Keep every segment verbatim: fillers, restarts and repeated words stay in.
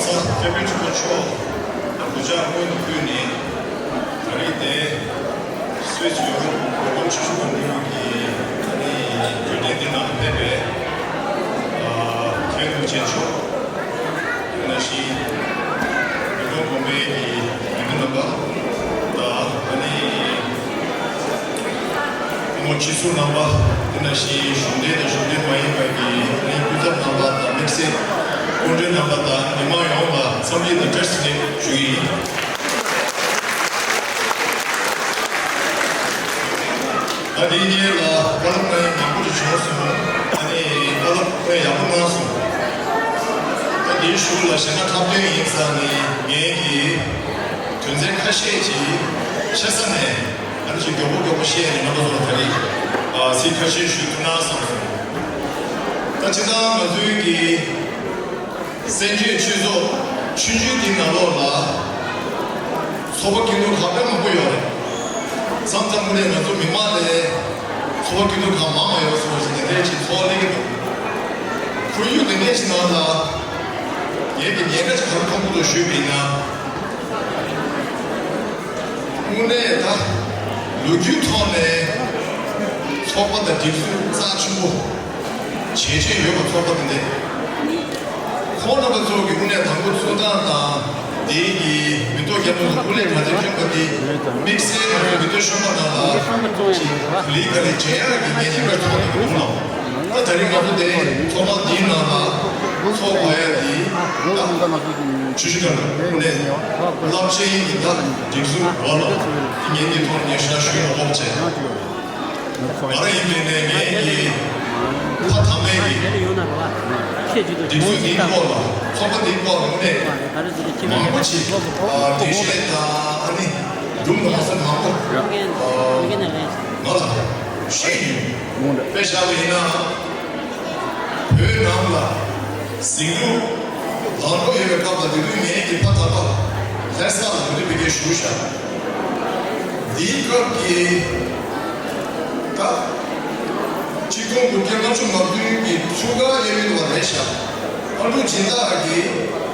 སྐྱབས་མགོན་ཆེན་པོ་མཆོག་གུས་ཕྱག་སྔོན་དུ་ཕུལ་ནས། ད་རེས་དེ་སུད་སི་ཡུ་རོབ་གོ་སྐབས་ཆེ་ཤོས་ཀྱི་གི་ཨ་ནི་དུས་དྲན་འདི་ནང་ཕེབས་པའི་མཁན་སློབ་ཆེན་མཆོག་དེ་ནང་བཞིན་མི་དབང་གོང་མའི་གི་ཡོན་ཏན་རྣམ་པ་དང་ཨ་ནི། ངོ་སྤྱི་ཚོགས་རྣམ་པ། དེ་ནང་བཞིན་གཞུང་འབྲེལ་དང་གཞུང་འབྲེལ་མ་ཡིན་པ་གི་ཨ་ནི་སྐུ་ཚབ་རྣམ་པ་དང་དམིགས་བསལ་སྐུ་མགྲོན་རྣམ་པ་དང་མི་མང་ཡོངས་ལ་འཚམས་འདྲི་དང་བཀྲ་ཤིས་བདེ་ལེགས་ཞུ་གི་ཡིན། ད་དེའི་སྔོན་ལ་བཀའ་སློབ་གནང་ཡ་མང་པོ་ཞིག་བྱུང་སོང་། ཨ་ནི་བཀའ་སློབ་དཔེ་ཡག་པོ་གནང་སོང་། ད་དེའི་གཞུག་ལ་གཞས་སྣ་འཁྲབ་སྟོན་ཡིན་ཙང་ནི་ངས་ཀྱི་དོན་ཚན་ཁ་ཤས་ཀྱི་ཆ་ཚང་ནས། ཨ་ནི་ཅིག་མགྱོགས་པོ་མགྱོགས་པོ་བཤད་ནས་རྣམ་པ་ཚོ་ལ་ད་རེས་ཨ་ཚིག་ཁ་ཤས་ཞུ་ཐུབ་ན་བསམ་སོང་། ད་ཕྱི་ནང་ང་ཚོའི་གི་བཙན་བྱོལ་སྤྱི་ཚོགས་ཆུང་ཆུང་འདིའི་ནང་ལོགས་ལ་ཚོགས་པ་སྐྱིད་སྡུག་ཁག་དཔེ་མང་པོ་ཡོད་རེད། མཚམས་མཚམས་ཀུན་ནས་ང་ཚོ་མི་མང་ལས་ཚོགས་པ་སྐྱིད་སྡུག་ཁག་མང་བ་ཡོད་སོང་ཞིག་དེ་འདྲའི་ཅིག་ཚོགས་སླེབས་ཀྱི་འདུག་ཁོར་ཡུག་དེ་འདྲའི་ཅིག་ནང་ལ་ངས་ཀྱི་ཉེན་ཁ་ཅིག་ག་རེ་མཐོང་གི་འདུག་ཞུས་པ་ཡིན་ན། དངོས་གནས་ད་ལོ་རྒྱུས་ཐོག་ནས་ཚོགས་པ་དང་སྒྲིག་འཛུགས་རྩ་ཆེན་པོ་བྱས་རྗེས་ཡོད་པ་ཚོགས་པ་དེ་འདྲ། ཁོང་རྣམ་པ་ཚོ་གི་དངོས་གནས་དང་པོ་ཚུགས་སྟངས་དང་དེའི་གི་མི་ཐོག་རྒྱབ་ལོགས་སུ་སྐུ་ལས་ག་ཚོད་བསྐྱོན་པ་དེ་དམིགས་བསལ་ང་ཚོ་མི་ཐོག་གཞོན་པ་རྣམས་ལ་ཅིག་ག་ལེ་ག་ལེ་བྱེད་ཡག་གི་ངས་ཉེན་ཁ་ཚོགས་ནས་འདུག་ལ། ད་ད་རིང་ང་ཚོ་དེ་ཚོགས་ཁང་འདིའི་ནང་ལ་ཚོགས་པ་ཡ་དེ་ད་ཆུ་བཞི་སྒང་དྲུག་ནས་རླབས་ཆེན་གྱི་ད་སྒྲིག་འཛུགས་བ་ལ་ངས་འདི་ཐོག་ངས་ཞུ་ཞུ་ཡོང་བ་བྱས། ང་རང་ཡིན་པའི་ནས་ངས་ཀྱི་ཕ་ཐ་མའི་གི་སྒྲིག་འཛུགས་འདིའི་སྐོར་ལ་ཚོགས་པ་འདིའི་སྐོར་ལ་དངོས་གནས་མང་པོ་ཅིག་འགྲེལ་བཤད་དང་ཨ་ནི་སྒྲུང་དང་སོགས་མང་པོ་ང་ལ་བཤད་ཡོད། དཔེ་བཞག་པ་ཡིན་ན། བོད་ནང་ལ་ཟིང་འཁྲུག་ལངས་འགྲོ་ཡོད་པའི་སྐབས་ལ་དེ་དུས་ངེད་ཀྱི་ཕ་དམ་པ་ལྷ་ས་ལ་གོ་སྒྲིག་བྱེད་མཁན་བཞུགས་ཤག་འདིའི་སྐབས་ཀྱི་ད་ཆིག་སྟོང་དགུ་བརྒྱ་ལྔ་བཅུ་ང་བདུན་གྱི་ཆུ་སྒང་གཡས་གཡོན་བ་རེད་ཤག་ཨ་འབྲུག་སྦྱིན་བདག་གིས་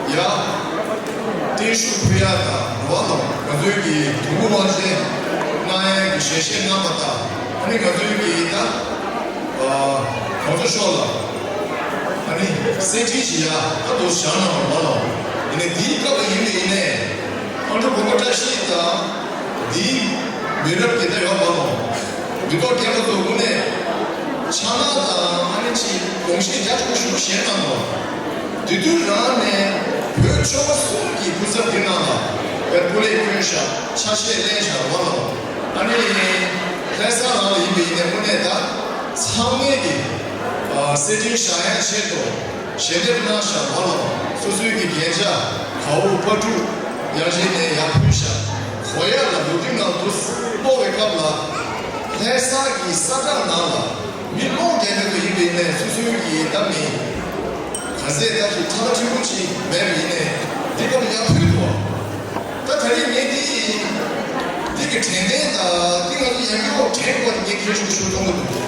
ཡ་བརྟན་བཞུགས་ཕུལ་ཡག་དང་རེད་བ་ལ་ང་ཚོའི་གི་དུམ་བུ་དབང་ཆེན་གནང་ཡག་གི་ཞལ་བཞེས་གནང་པ་དང་ཨ་ནི་ང་ཚོའི་གི་ད། གོང་ས་མཆོག་ལ་ཨ་ནི་གསེར་ཁྲི་ཞིག་ཡ་ད་དུ་བཞག་གནང་བ་ལ། ཡིན་ནའི་འདིའི་སྐབས་ལ་ཡིན་པ་ཡིན་ནའི་ཨ་འབྲུག་དགོན་པ་བཀྲ་ཤིས་དང་འདིའི་མི་རབས་ཀྱི་ད་ཡོད་པ་ལ། མི་ཐོག་རྒན་པ་ཚོ་དངོས་གནས་ཕྱག་ན་དང་ཨ་ནི་ཅིག་དགོངས་བཞེས་རྒྱ་ཆེན་པོ་ཞུ་བཞེས་གནང་བ། དེ་དུས་རང་ནས་བོད་ཆོལ་ཁ་གསུམ་གྱི་སྐུ་ཚབ་འདི་ནང་ལ་བོད་སྐུ་ལས་བསྐྱོན་ཤག་ཆ་ཤས་ལེན་ཤག་བ་ལ། ཨ་ནི་ལྷ་ས་ནང་ལ་ཡིན་པ་ཡིན་ནའི་དངོས་གནས་ད། ཚང་མས་ཀྱི་ཨ་སེར་ཕྲེང་བཞེངས་ཡག་ཆེད་དུ་ཞལ་འདེབས་གནང་ཤག་བ་ལ་སོ་སོའི་གི་རྒྱན་ཆ་གའུ་པ་ཕྲུག་ཡང་བཞེས་ནས་ཡར་ཕུལ་ཤག་གོ་ཡག་ལ་ལོ་རྒྱུས་ནང་དུ་སྤོ་བའི་སྐབས་ལ་ལྷ་ས་གི་ས་ཁྲ་ནང་ལ་མི་ཀློག་རྒྱག་མཁན་ཚོ་ཡིན་པ་ཡིན་ནའི་སོ་སོའི་གི་ད་མི་ག་ཚད་ད་ཅིག་ཁྲ་ཁྲ་ཕྲན་བུ་ཅིག་མེད་པ་ཡིན་ནའི་འདི་སྐབས་ཡར་ཕུལ་འདུག་ད་ད་རེས་ངས་འདི་འདི་གི་དྲན་རྟེན་དང་འདི་ང་ཚོ་ཡང་སྐྱར་དྲན་དགོས་ངས་ཁྱེད་ཚོ་ཞུ་མཐོང་གི་འདུག་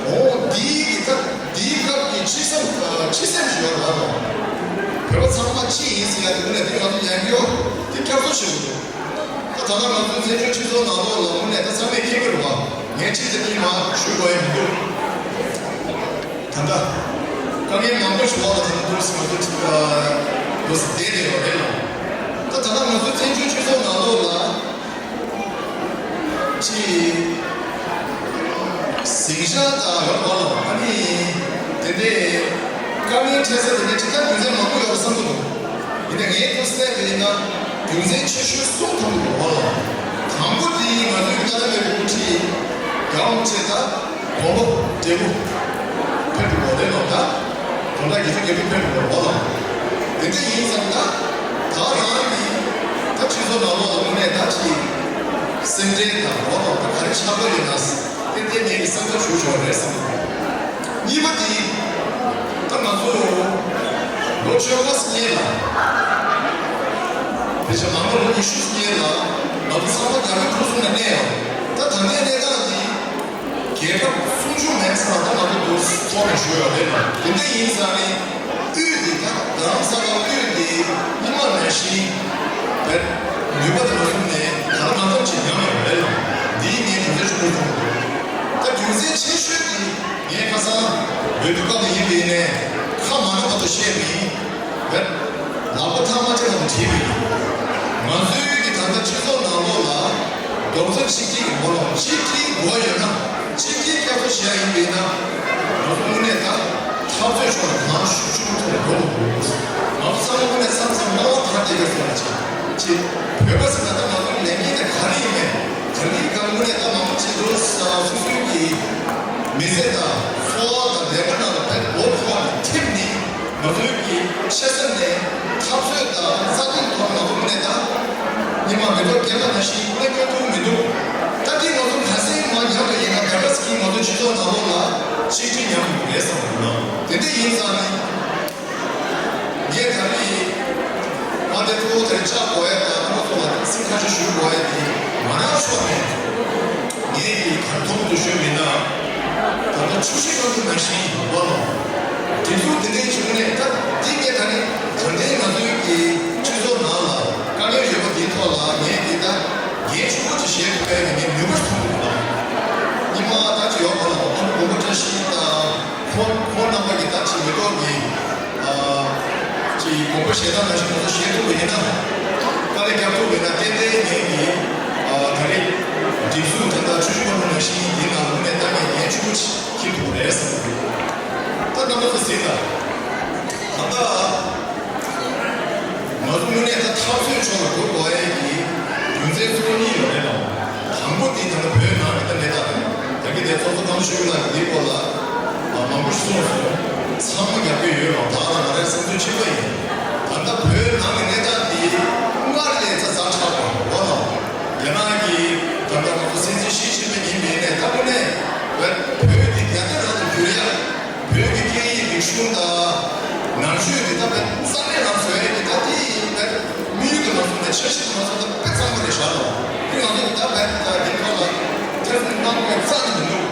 འོ་འདི་གི་ད་འདིའི་སྐབས་ཀྱི་སྤྱི་སེམས་སྤྱི་སེམས་ཤིག་ཡོད་རེད་བ། བོད་པ་ཚང་མ་གཅིག་ཡིན་ཟེར་ཡ་དེ་ནས་འདི་ང་ཚོ་ཡང་སྐྱར་འདི་བསྐྱར་གསོ་བྱེད་དགོས་འདུག་ད་ད་ལྟ་ང་ཚོའི་བཙན་བྱོལ་སྤྱི་ཚོགས་ནང་ལོགས་ལ་དངོས་གནས་ད་ཚང་མས་མཁྱེན་གྱི་རེད་བ། ངས་གཅིག་དེ་གཉིས་མ་ཞུ་དགོས་ཡ་མི་འདུག་ད་ལྟ་དཀའ་ངལ་མང་པོ་ཞིག་འོག་ལ་ད་ལྟ་འདུག་སེ་ང་ཚོ་འདུག་སེ་བསྡད་བསྡད་ཡོད་རེད་ལ། ད་ད་ལྟ་ང་ཚོ་བཙན་བྱོལ་སྤྱི་ཚོགས་ནང་ལོགས་ལ་ཅིག་ཟིང་ཆ་དང་ཡོད་པ་ལ་ཨ་ནི་དེ་འདྲའི་དཀའ་ངལ་འཕྲད་ས་དེ་འདྲའི་ཅིག་ད་རྒྱུ་མཚན་མང་པོ་ཡོད་པ་བསམ་གྱི་འདུག་ཡིན་ནའི་ངས་ཁོ་བསད་པ་ཡིན་ན་རྒྱུ་མཚན་ཆེ་ཤོས་གསུམ་མཐོང་གི་འདུག་བ་ལ། དང་པོ་དེ་ང་ཚོའི་ཀ་ད་ལའི་དབུ་ཁྲིད་རྒྱ་དབང་ཆེ་ད་དགོངས་པ་འབྲས་བུ་ཕེབས་འགྲོ་བ་རེད་ལ། ད་དགོངས་དག་རྒྱ་ཆེ་རྒྱ་བུ་ཕེབས་འགྲོ་བ་ལ། དེ་འདྲ་ཡིན་ཙང་ད་ད་རང་གི་ད་སྤྱི་ཚོགས་ནང་ལོགས་ལ་དངོས་གནས་ད་ཅིག་སེམས་ཁྲལ་དང་བ་ལ་ད་ག་རེ་ཆགས་པ་ཡོད་ན་ཏན་ཏན་ངེད་ཀྱི་སེམས་ཁྲལ་ཞུ་ཆོག་རེད་བསམ། གཉིས་པ་དེ། ད་ང་ཚོ་ལོ་བཅོ་ལྔ་སྔོན་ལ། དེ་བྱས་མ་ལོ་ཉི་ཤུ་སྔོན་ལ་ང་ཚོ་ཚང་མ་རྒྱ་མིའི་ཁུར་སེམས་ལ་གནས་ཡོད། ད་ད་ལྟའི་གནས་སྟངས་འདི་རྒྱལ་ཁབ་སུམ་ཅུ་མེད་ཙང་ད་ང་ཚོ་འདུག་ཐོག་ནས་བཞུགས་ཡོད་རེད་ལ། དེ་འདྲ་ཡིན་ཙང་ནི་དབུས་འདི་ད་རྡ་རམ་ས་ལ་དབུས་འདི། ཞིང་བས་ནུས་པ་དང་མ་བཟུང་ནས་ད་ལ་མ་ཐོབ་ཅིག་ཉམས་ཡོང་རེད། འདིའི་ངས་རྒྱུ་མཚན་ཆུང་ངུ་གསུངས་འདུག་ད་རྒྱུ་མཚན་ཆེ་ཤོས་དེ་ངས་ཁ་སང་ལོས་དུས་སྐབས་ཡིན་པའི་ནས་ཁ་མ་ནོར་བ་དུ་བཤད་མིན་བས་ལག་པ་ཐང་མ་ཅན་དུ་བྲིས་པའི་ང་ཚོའི་གི་ད་ལྟ་སྤྱི་ཚོགས་ནང་ལོགས་ལ་རྡོག་རྩ་གཅིག་སྒྲིལ་གྱི་ངོ་ལོག་གཅིག་སྒྲིལ་དགོས་ཡོད་ན། གཅིག་སྒྲིལ་བསྐྱར་གསོ་བྱེད་ཡ་ཡིན་པས་ན། ང་ཚོ་དངོས་གནས་ད་འཐབ་རྩོད་ཕྱོགས་ལ་གང་ཤུགས་ཆེན་པོ་ཐོག་ནས་འགྲོ་དགོས། ང་ཚོ་ཚང་མ་དངོས་གནས་མཚམས་མཚམས་སྣང་བ་ཐར་བསྡད་ཀྱི་སོང་ལ་ཅིག་ཅིག་བོད་པ་ཟེར་ན་ད་ང་ཚོ་ལས་ངན་དེ་ག་རེ་ཡིན་མིན་ག་ལེར་གང་དངོས་གནས་ད་མང་པོ་བྱེད་འགྲོ་ས་སོ་སོའི་གི་མི་ཚེ་དང་འཚོ་བ་དང་ལས་ཀ་ནང་ལ་བས་ལོ་ཐོག་ནས་ཐིམ་ནས། ང་ཚོའི་གི་ཆེ་ས་ནས་འཐབ་རྩོད་དང་རྩ་དོན་ཐོག་ང་ཚོ་ནས་ད་ཉི་མ་མི་ཐོག་རྒྱལ་ཁབ་ནང་བཞིན་ཀུན་སྤྱོད་ཐུབ་མི་འདུག་ད་དེ་ང་ཚོ་ག་ཚོད་མ་ཉམས་པ་ཡིན་ན་ད་ག་ཟེ་གི་ང་ཚོ་སྤྱི་ཚོགས་ནང་ལོགས་ལ་ཆིག་སྒྲིལ་ཉམས་ཡོང་གི་རེད་བསམ་གི་འདུག་དེ་འདྲ་ཡིན་ཙང་ནི་ངས་ད་རེས་ང་དེ་ཐུ་བོ་དེར་བཅར་དགོས་ཡ་དང་ཁོ་ཚོ་ལ་སེམས་ཁ་ཆེ་ཞུ་དགོས་ཡ་དེ་ང་རང་ཕྱོགས་ནས། ངས་ཀྱི་གར་མཐོང་དུ་ཞུས་མིན་ན། ད་ལྟ་ཆུ་བཞི་སྒང་དྲུག་ནང་བཞིན་ཡིན་པ་ལ། སྒྲིག་འཛུགས་འདི་འདྲའི་བྱུང་ནས་ད་འདི་ངས་ད་ནི་ད་ལྟའི་ང་ཚོའི་གི་སྤྱི་ཚོགས་ནང་ལ་དཀའ་ངལ་ཡོད་པ་འདིའི་ཐོག་ལ་ངས་འདི་ད་འགན་ཆེན་པོ་ཅིག་བཞེས་ཐུབ་པའི་ངས་ནུས་པ་ཐོན་འདུག་ལ། ཉི་མ་ད་ཅི་ཡོད་པ་ལ་ཨ་མ་དགོངས་པ་བཀྲ་ཤིས་དང་ཁོང་ཁོང་རྣམ་པ་གི་ད་ཅི་མི་ཐོག་གི་ཅིག་དགོངས་པ་བཞེས་སྟངས་ནང་བཞིན་ང་ཚོ་བཞེས་ཐུབ་པ་ཡིན་ན། དཀའ་ལས་རྒྱག་ཐུབ་པ་ཡིན་ན་ཏན་ཏན་ངེད་ཀྱིས་ད་རེས་སྒྲིག་འཛུགས་ད་ལྟ་ཆུ་བཞི་སྒང་དྲུག་ནང་བཞིན་འདི་ནང་ལོགས་ནས་ད་ངས་འགན་ཆེན་པོ་ཞིག་འཁྱེར་ཐུབ་པ་རེད་བསམ་གྱི་འདུག་ད་རྣམ་པ་ཚོ་གཟིགས་དང་། ད་ལྟ་ང་ཚོ་དངོས་གནས་ད་འཐབ་རྩོད་ཕྱོགས་ལ་འགྲོ་དགོས་ཡས་ཀྱི་རྒྱུ་མཚན་གཙོ་བོ་གཉིས་ཡོད་རེད་ལ། དང་པོ་དེ་ད་ལྟ་བོད་ནང་གི་ད་གནས་སྟངས་རེད། ད་གི་དེ་ཚོགས་གཙོ་ཀམ་ཆོས་ལགས་ཀྱིས་འདིའི་སྐོར་ལ་མང་པོ་ཞིག་གསུངས་སོང་། ཚང་མ་རྒྱབ་སྐྱོར་ཡོད་རུང་ད་ང་རང་བསམ་ཚུལ་གཅིག་པ་ཡིན། ད་ལྟ་བོད་ནང་གི་གནས་སྟངས་དེ་སྔར་ལས་ཚ་ཚ་དྲག་པ་འོ་ལ། རྒྱ་ནག་གིས་ད་ལྟ་ང་ཚོ་སྲིད་འཛིན་ཞི་ཅིན་ཕིང་ཡིན་པའི་ནས་ད་དངོས་གནས་བོད་བོད་དེ་རྒྱ་ནག་རང་དུ་བསྒྱུར་ཡ། བོད་ཀྱི་སྐད་ཡིག་རིག་གཞུང་དང་ནང་ཆོས་འདི་ལྟ་བུའི་རྩ་མེད་ལ་བཟོ་ཡས་ཀྱི་ད་ལྟའི་བོད་དམིགས་ཡུལ་དུ་མ་སོང་ནས་འཆར་གཞི་དུ་མ་སོང་ན་དཔེ་གཙང་མ་རེད་བཞག་ལ། དེ་ང་ཚོ་ད་བོད་ད་འདི་ཐོག་ལ་ཐེ་ཚོམ་གནང་དགོས་རྩ་ནས་མི་འདུག་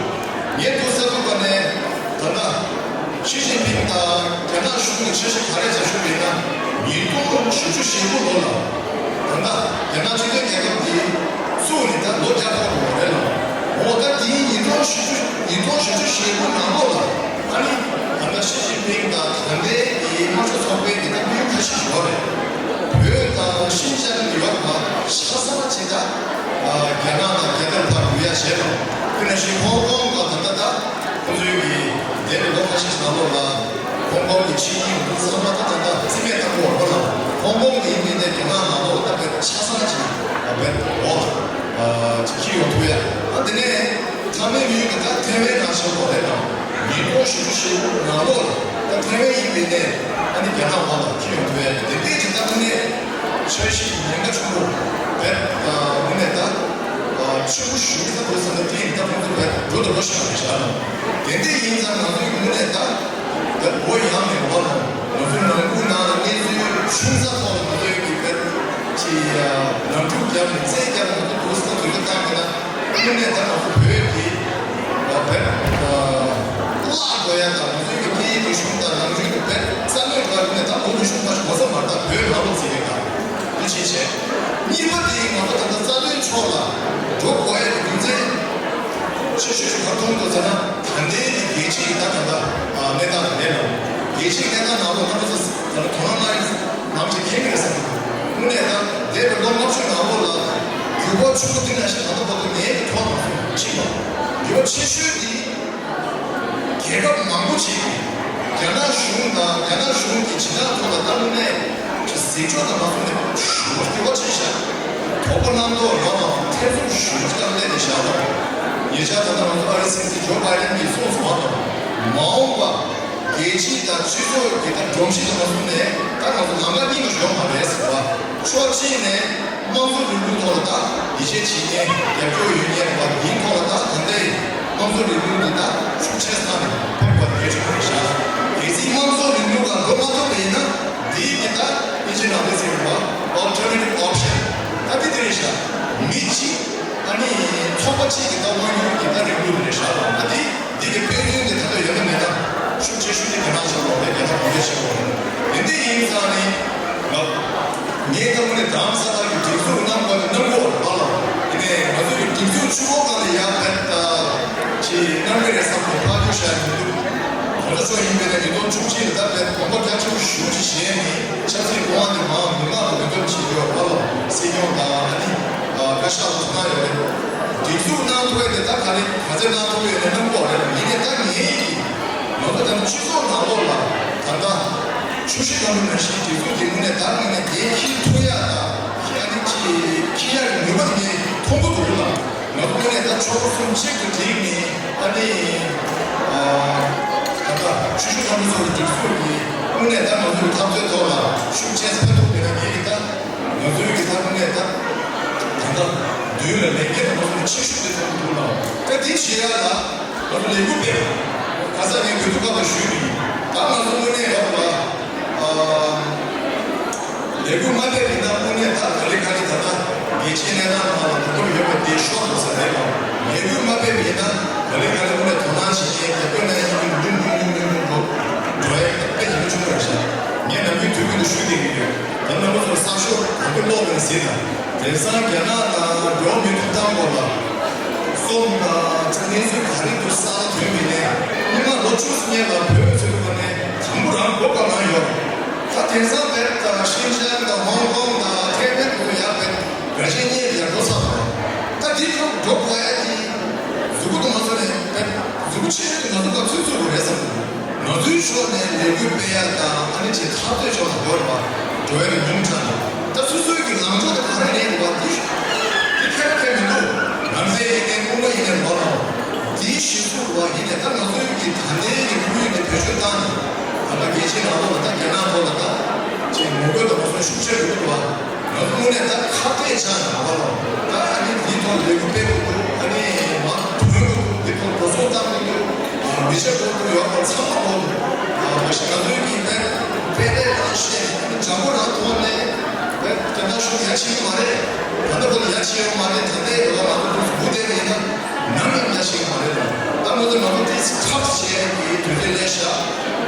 ངས་ཐུགས་གསལ་ཐུབ་པ་ནས་ད་ལྟ་ཞི་ཅིན་ཕིང་དང་རྒྱ་ནག་གཞུང་གི་འཆར་གཞི་ག་རེ་བྱ་ཤོག་ཡིན་ན་ཉིས་སྟོང་བཞི་བཅུ་ཞེ་དགུ་ལོ་ལ། ད་ལྟ་རྒྱ་ནག་སྤྱི་མཐུན་རྒྱལ་ཁབ་འདི་བཙུགས་ནས་ད་ལོ་བརྒྱ་ཐོག་འགྲོ་བ་རེད་ལ། འོ་ད་འདིའི་ཉིས་སྟོང་བཞི་བཅུ་ཉིས་སྟོང་བཞི་བཅུ་ཞེ་དགུ་ནང་ལོགས་ལ་ཨ་ནི་ད་ལྟ་ཞི་ཅིན་ཕིང་དང་ད་ལྟའི་གི་དམངས་གཙོ་ཚོགས་པའི་གི་ད་དམིགས་ཡུལ་ཁ་ཤས་ཤིག་ཡོད་རེད། བོད་དང་ཤིན་ཅང་ནིའུ་ཡོག་ལ་ཆ་ཚང་ཅིག་ད་རྒྱ་ནག་དང་རྒྱ་དར་ཕར་འགྲོ་ཡ་བྱས་དང་དེ་ནང་བཞིན་ཧོང་ཀོང་དང་ད་ལྟ་ད་ཁོང་ཚོའི་གི་འདས་པའི་ལོ་ཁ་ཤས་ནང་ལོགས་ལ། ཧོང་ཀོང་གི་ཆིངས་ཡིག་འདི་ཚང་མ་ད་ད་ད་རྩིས་མེད་བཏང་དགོས་པ་ལ། ཧོང་ཀོང་དེ་ཡིན་མིན་དེ་རྒྱ་ནག་ནང་ལོགས་ད་དཔེ་ཆ་ཚང་ཅིག་ད་དཔེ་འོག་ཅིག་འཁྱེར་ཡོང་ཐུབ་ཡ། ད་དེ་ནས་ཐ་མའི་དམིགས་ཡུལ་གྱི་ད་ཐའེ་ཝན་ནང་ཆགས་དགོས་རེད་དང་། ཉིས་སྟོང་བཞི་བཅུ་ཞེ་དགུ་ནང་ལོགས་ལ་ད་ཐའེ་ཝན་ཡིན་མིན་དེ་ཨ་ནི་རྒྱ་ནག་འོག་ལ་འཁྱེར་ཡོང་ཐུབ་ཡ་དེ་འདྲའི་ཅིག་ད་དེ་ནས་འཆར་གཞི་ཉེན་ཁ་ཆེན་པོ་རེད། དངོས་གནས་ད་ཆེན་པོ་ཞིག་ད་དུ་ས་ད་དེ་ཡིན་ད་ཁོང་ཚོ་དཔེ་འགྲོ་དང་འགྲོ་བཞིན་པ་རེད་བཞག་ན། དེ་འདྲ་ཡིན་ཙང་ང་ཚོའི་དངོས་གནས་ད། ད་ལོ་ཡང་ནས་ལོ་ལ་ང་ཚོའི་ནང་ཁུལ་ནང་ལ་གནས་ཚུལ་ཆུང་ཙག་ཐོག་ལ་ང་ཚོའི་གི་བོད་ཀྱི་ནང་འཁྲུག་བརྒྱབ་ནས་རྩེད་བརྒྱབ་ནས་ང་ཚོ་དུས་སུ་དུས་སུ་བཏང་གི་ན་དངོས་གནས་ད་ང་ཚོ་བོད་ཀྱི་བོད་བརླག་འགྲོ་ཡ་དང་ང་ཚོའི་གི་སྐད་ཡིག་རིག་གཞུང་དང་ནང་ཆོས་ཀྱི་བོད་རྩ་མེད་འགྲོ་ཡ་དེ་ནས་ད་ལོ་ཉི་ཤུ་ལྔ་ཞིག་གོ་ས་མ་རེད། ད་བོད་ནང་ལོགས་ཟེར་གི་ད་འདི་བྱེད་བྱེད། གཉིས་པ་དེ་ང་ཚོ་ད་ལྟ་རྩ་དོན་ཕྱོགས་ལ་འགྲོ་དགོས་ཡ་གི་རྒྱུ་མཚན། ཆེ་ཤོས་ཤིག་ག་རེ་མཐོང་འདུག་ཟེར་ན། ད་ལྟའི་གི་རྒྱལ་སྤྱིའི་གི་ད་ད་ལྟ་གནས་སྟངས་རེད་ལ། རྒྱལ་སྤྱིའི་གནས་སྟངས་ནང་ལོགས་ད་ལྟ་ད་ལྟ་དོ་སྣང་གནང་ཡ་ནམ་ཞིག་ཁེལ་གི་རེད་བསམ་གི་འདུག་དངོས་གནས་ད་འདས་པའི་ལོ་ལྔ་བཅུ་ནང་ལོགས་ལ་འགྱུར་བ་ཆེན་པོ་འདི་ནང་བཞིན་ད་ལྟ་བར་དུ་ནས་ཐོན་མ་སོང་། གཅིག་པ། འགྱུར་བ་ཆེ་ཤོས་འདི་རྒྱལ་ཁབ་མང་པོ་ཅིག་གིས་རྒྱ་ནག་གཞུང་དང་རྒྱ་ནག་གཞུང་གི་བྱེད་སྟངས་ཐོག་ལ་ད་དངོས་གནས་ཀྱི་ཟིང་འཁྲུག་དང་མ་སོང་ནས་ཞུ་བ་འགྱུར་བ་ཕྱིན་བཞག་དོགས་པ་རྣམ་རྟོག་ཡོད་པ་ཐེ་ཚོམ་ཞུ་བ་ཅིག་ལ་སླེབས་ནས་བཞག་ལ། ཉེ་ཆར་ད་ལྟ་ང་ཚོ་ཨ་རིའི་སྲིད་འཛིན་ཇོ་བྷའི་ཌེན་གྱིས་གསུངས་སོང་བ་དང་། མ་འོངས་པ་རྒྱལ་སྤྱི་དང་སྤྱི་ཚོགས་ཀྱི་ད་སྒྲོམ་གཞི་དུ་མ་སོང་ནས་ད་ང་ཚོ་ལམ་ཁ་གཉིས་ཀ་ཡོད་མ་རེད་ཟེར་བ། ཕྱོགས་གཅིག་ནས་དམངས་གཙོ་རིང་ལུགས་ཐོག་ལ་ད་ཡིད་ཆེས་བྱེད་མཁན་རྒྱབ་སྐྱོར་ཡོད་མཁན་བ་ཡིན་ཐོག་ལ་ད་ད་ལྟའི་དམངས་གཙོ་རིང་ལུགས་འདི་ད་ཤུགས་ཆེ་ས་ནས་ཕེབས་པ་དེ་ཆགས་ཀྱི་བཞག་གལ་སྲིད་དམངས་གཙོ་རིང་ལུགས་ལ་འགྲོ་མ་ཐུབ་པ་ཡིན་ན་འདིའི་གི་ད་ཨིན་ཇི་ནང་དུ་ཟེར་བ་alternative option ད་འདི་དེ་རེད་བཞག་མི་གཅིག་ཨ་ནི་ཚོགས་པ་གཅིག་གི་ད་དབང་སྒྱུར་གྱི་ད་རིང་ལུགས་རེད་བཞག་ད་འདི་འདི་གི་དཔེ་མཚོན་དེ་ད་ལྟ་ཡོད་ན་མེད་ན་ཤུགས་ཆེ་ཤོས་དེ་རྒྱ་ནག་ཆགས་ལོག་པའི་རྒྱ་ནག་གོང་འཕེལ་ཆེན་པོ་རེད། དེ་འདི་ཡིན་ཙང་ནི་ང་ ངས་ད་དངོས་གནས་རྡ་རམ་ས་ལ་གི་སྒྲིག་འཛུགས་གནང་དགོས་ནི་གནང་དགོས་རེད་པ་ལགས། ཡིན་ནའི་ང་ཚོ་གི་སྒྲིག་འཛུགས་ཆུ་འཁོར་སྒང་ལ་ཡར་བེད་ད་ཅིག་གནང་གི་རེད་བསམ་ནས་ཕར་རྒྱུགས་བཞག་མི་འདུག་ང་ཚོ་ཚོ་ཡིན་པས་ན་ཉིས་སྟོང་བཅུ་གཅིག་ལ་ད་བེད་དགོངས་པ་རྒྱ་ཆེན་པོ་ཞེ་པོ་ཅིག་བཞེས་ནས་ཆབ་སྲིད་སྐུ་དབང་དེ་མར་མི་མང་ལ་འོས་འདེམས་བྱེད་དགོས་རེད་པ་ལགས། སྲིད་སྐྱོང་དང་ཨ་ནི་བཀའ་ཤག་ལ་གནང་ཡོད་རེད། སྒྲིག་འཛུགས་གནང་ཐུབ་ཡ་དེ་ད་ག་རེ་ག་ཚད་གནང་ཐུབ་ཡོད་ན་གནང་དགོས་རེད། ཡིན་ནའི་ད་ངས་ཀྱིས་ང་ཚོ་ད་སྤྱི་ཚོགས་ནང་ལོགས་ལ་ད་ལྟ་ཆུ་བཞི་སྒང་དྲུག་ནང་བཞིན་སྒྲིག་འཛུགས་དེ་དངོས་གནས་ད་དངོས་གནས་དེ་འཁྱེར་ཐུབ་ཡ་དང་ཨ་ནི་ཅིག་འཁྱེར་ཡ་གི་ནུས་པ་དེ་ངས་མཐོང་གི་འདུག་ལ། ང་ཚོ་དངོས་གནས་ད་ཕྱོགས་གསུམ་གཅིག་ཏུ་བསྒྲིལ་ནས་ཨ་ནི་ད་ལྟ་ཆུ་བཞི་སྒང་དྲུག་ཚོགས་པའི་སྒྲིག་འཛུགས་ཀྱི་དངོས་གནས་ད་ང་ཚོའི་འཐབ་རྩོད་ཐོག་ལ་ཤུགས་ཆེན་ཕན་ཐོགས་ཡོད་ན་ངས་ཀྱིས་ད། ང་ཚོའི་གི་ད་དངོས་གནས་ད་ད་ལྟ་མདུན་ལ་ལས་འགན་དང་ང་ཚོ་ཆེ་ཤོས་དེ་མཐོང་གི་འདུག་ལ། ད་དེ་བྱེད་ཡ་ལ་ང་ཚོ་ལས་འགུལ་སྤེལ་བ་ཁ་སང་ངས་དུས་ཚོད་ཁག་ཏུ་ཞུས་པ་ཡིན། ད་ང་ཚོ་དངོས་གནས་ཡོད་པ་ཨ་ལས་འགུལ་མ་སྤེལ་བ་ཡིན་ན་དངོས་གནས་ད་ག་ལེ་ག་ལེ་ད་ལྟ་རྒྱལ་སྤྱིའི་གནས་སྟངས་ནང་ལ་གོ་སྐབས་ཡོད་པ་དེ་ཤོར་འགྲོ་ས་རེད་ལ། ལས་འགུལ་མ་སྤེལ་བ་ཡིན་ན་ག་ལེ་ག་ལེ་དངོས་གནས་དོ་སྣང་བྱེད་མཁན་རྒྱ་བོད་ནང་ཡིན་ཉུང་ཉུང་ཉུང་ཉུང་ཉུང་ཉུང་འགྲོ་འགྲོ་ཡ་དཔེ་ཡིན་ཆུང་བ་རེད་ཤག་ངས་ནམ་རྒྱུན་དུས་རྒྱུན་དུ་ཞུ་བསྡད་ཀྱི་ཡོད། ད་ནང་ཚོ་གསར་ཤོག་ག་དུས་ཀློག་གི་ཟེར་དང་། དེང་སང་རྒྱ་ནག་དང་འགྲོ་མི་ཐུབ་ཐང་སྐོར་ལ། སོང་དང་གནས་ཚུལ་ག་རེ་འདུག་གསར་ཐོན་མི་ནས་སྔོན་མ་ལོ་བཅུ་གཉིས་ལ་བོད་མི་ཚོའི་ཐོག་ནས་དང་པོ་རང་མགོ་སྐོར་གནང་ཡོད། ད་དེང་སང་བལ་དང་ཤིན་ཅང་དང་ཧོང་ཀོང་དང་ཐའེ་ཝན་དུ་ཡག་པའི་དགའ་ཞེན་རྙེད་ཡག་འགྲོ་ཚར་བ་རེད། ད་འདི་ཐོག་འགྲོ་དགོས་ཡ་དེ་གཟུགས་པོ་དུ་མ་ཚོ་ནས་བལ་གཟུགས་པོ་ཆེ་ཤོས་དེ་ང་ཚོ་ཁ་ཚུད་ཚུད་དགོས་རེད་བསམ་གི་འདུག་ང་ཚོའི་ཕྱོགས་ནས་ལས་འགུལ་སྤེལ་ཡ་དང་ཨ་ནི་ཅིག་འཐབ་རྩོད་ཕྱོགས་ལ་འགྲོ་རེད་པ། འགྲོ་ཡ་གི་ཉུང་དྲགས་ནས་ད་སོ་སོའི་གི་ལངས་ཕྱོགས་དེ་ག་རེ་རེད་འདུག་བ། འདི་འདི་ཁེ་ར་ཁེ་མི་འདུག་ནང་སའི་ཡིན་ནའི་དབུ་མ་ཡིན་ནའི་མ་ལ་འདིའི་གཞི་ཟུར་བ་ཡིན་ནའི་ད་ང་ཚོའི་གི་ད་ལྟའི་གི་ཁོར་ཡུག་འདི་བེད་སྤྱོད་བཏང་ནས་ད་ལྟ་རྒྱལ་སྤྱིའི་ནང་ལོགས་ལ་ད་རྒྱ་ནག་ཐོག་ལ་ད་ཅིག་ངོ་རྒོལ་དང་ང་ཚོའི་ཤུགས་ཆེར་འགྲོ་གི་འདུག་བ། ང་ཚོ་དངོས་གནས་ད་ཁ་གཏད་བཅག་ནས་མ་ལ་ད་ཨ་ནི་འདིའི་ཐོག་ལས་འགུལ་སྤེལ་དགོས་འདུག་ཨ་ནི་མ་ཐོན་དགོས་འདུག་འདི་ཐོག་འགྲོ་སོང་བཏང་དགོས་འདུག་མི་ཆེ་དགོས་འདུག་ཡོད་པ་ཚང་མ་དགོས་འདུག་མ་གཞི་ང་ཚོའི་གི་དཔེ་དཔེ་ལས་རང་བཤད་ནས་ཨ་ནི་བྱ་མོ་རང་ཐོག་ནས་དཔེ་དེ་འདྲ་ཤུགས་ཡ་ཆེ་གི་མ་རེད། ད་ལྟ་བར་ཡ་ཆེ་ཡོད་མ་རེད། ད་ལྟའི་ལོ་ང་ཚོ་འདུག་སྒུག་བསྡད་པ་ཡིན་ན་ནམ་ཡང་ཡ་ཆེ་གི་མ་རེད་ལ། ད་ང་ཚོ་ང་ཚོ་ཏིས་ཁྲག་བྱེད་ཡ་གི་དུས་ཚོད་སླེབས་ཤག་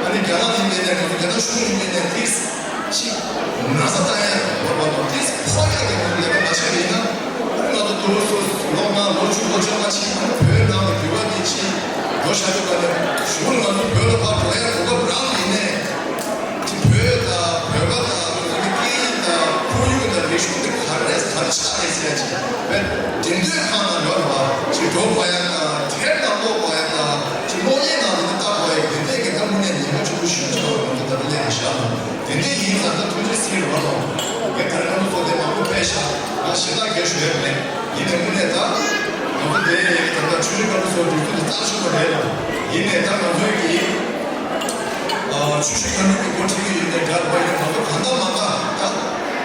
ཨ་ནི་རྒྱ་ནག་ཡིན་པའི་ནས་ང་ཚོ་རྒྱ་ནག་གཞུང་ཡིན་པའི་ནས་ཏིས། ཅིག་ན་ཚ་བཏང་ཡ་ཡོད་པ་དང་དེ་ཕོག་ཡ་གི་ལས་ཀ་མ་བྱས་པ་ཡིན་ན། ང་ཚོ་དུས་སུ་ལོ་ལྔ་ལོ་བཅུ་ལོ་བཅོ་ལྔ་ཕྱིན་ན་བོད་ནང་གི་འགྱུར་བ་དེ་ཅིག་འགྲོ་བཞག་ཡོད་པ་ནི་གཞུང་ང་ཚོ་བོད་ལ་ཕར་འགྲོ་ཡ་གོ་སྐབས་རག་ཡིན་ནའི་ཅིག་བོད་དང་བོད་པ་དང་ང་ཚོ་གི་སྐད་ཡིག་དང་ཁོར་ཡུག་དང་རིག་གཞུང་དེ་ག་རེ་ག་རེ་ཆགས་རེད་ཟེར་ཡ་ཅིག་བོད་འགྲེམས་སྟོན་ཁང་ནང་ཡོད་རེད་བ། ཅིག་འགྲོ་དགོས་ཡ་དང་དེབ་ནང་ཀློག་དགོས་ཡ་དང་ཅིག་གློག་བརྙན་ནང་དེ་ནི་ལྟ་དགོས་ཡ་དེ་འདྲའི་གི་ད་དངོས་གནས་ཉེན་ཁ་ཆེན་པོ་ཞིག་ཆགས་པ་ང་ཚོ་ད་ལྟ་སླེབས་ནས་བཞག་ན། དེ་འདྲ་ཡིན་ཙང་ད་ཐུགས་རྗེ་གཟིགས་རོགས་གནང་། ངས་ད་རེས་ང་ཚོ་ཚོ་དེ་མང་པོ་ཕེབས་ཤག་ང་ཞེ་དྲག་སྐད་ཤོད་ཡ་མེད། ཡིན་ནའི་དངོས་གནས་ད་ང་ཚོ་དེ་ད་ལྟ་ཆུ་ཆུ་ཁ་ལོ་ཚོ་སྒྲིག་འཛུགས་དེ་རྩ་ཆེན་པོ་རེད་ལ། ཡིན་ནའི་ད་ང་ཚོའི་གི་ཨ་ཆུ་ཆུ་ཁ་ལོ་གི་འགོ་ཁྲིད་ཀྱི་ཡིན་ནའི་འདྲ་བ་ཡིན་ན་ང་ཚོ་གང་ལྟར་མ་ལྟར་ད་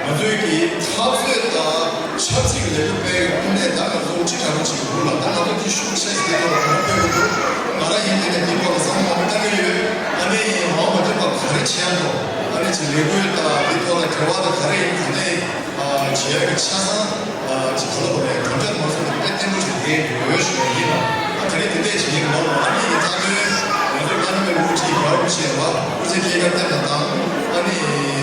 ང་ཚོའི་གི་འཐབ་རྩོད་དང་ཆབ་སྲིད་ཀྱི་ལས་འགུལ་སྤེལ་ཡོད་དངོས་གནས་ད་ང་ཚོ་ཅི་དྲག་པོ་ཅིག་འདུག་ལ། ད་ང་ཚོ་དེ་ཤུགས་ཆེ་ཞིག་དེ་ཐོག་ལ་གོ་སྐབས་སྤེལ་དགོས་འདུག་ང་རང་ཡིན་དེ་ནས་དེའི་ཐོག་ལ་བསམ་བློ་མང་པོ་བཏང་གི་ཡོད། ཨ་ནི་མ་འོངས་པ་དེ་བར་ག་རེ་བྱེད་ཡ་འགྲོ། ཨ་ནི་ཅིག་ལས་འགུལ་དང་དེའི་ཐོག་ལ་འབྲེལ་བ་དང་ག་རེ་ཡིན་ག་ནས་ཨ་བྱེད་ཡ་གི་ཆ་ཚང་ཨ་ཅིག་ག་ལ་བ་རེད། དམ་བཅའ་དམངས་གཙོ་དེ་དཔེ་བརྟན་པོ་ཞིག་རེད་འོས་ཞུ་ཡ་ཡིན་ལ། ཨ་དེ་རིང་དེ་འདྲས་ཅིག་ཡིན་ལོ་ལ། ཨ་ནི་ཡིན་ད་དོན་ང་ཚོ་བླ་ན་མེད་པའི་དབུ་ཁྲིད་རྒྱལ་བ་རིན་པོ་ཆེ་བ་སྐུ་ཚེ་སྐྱེལ་ཁ་བརྟན་པ་དང་ཨ་ནི་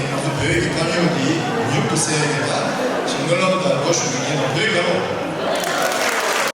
ང་ཚོ་བོད་ཀྱི་དཀའ་རྙོག་འདི་མྱུར་དུ་སེལ་ཡ་གི་ད་ཅིག་སྨོན་ལམ་དང་འགྲོ་ཞུ་གི་ཡིན་ལ། བོད་རྒྱལ་ལོ།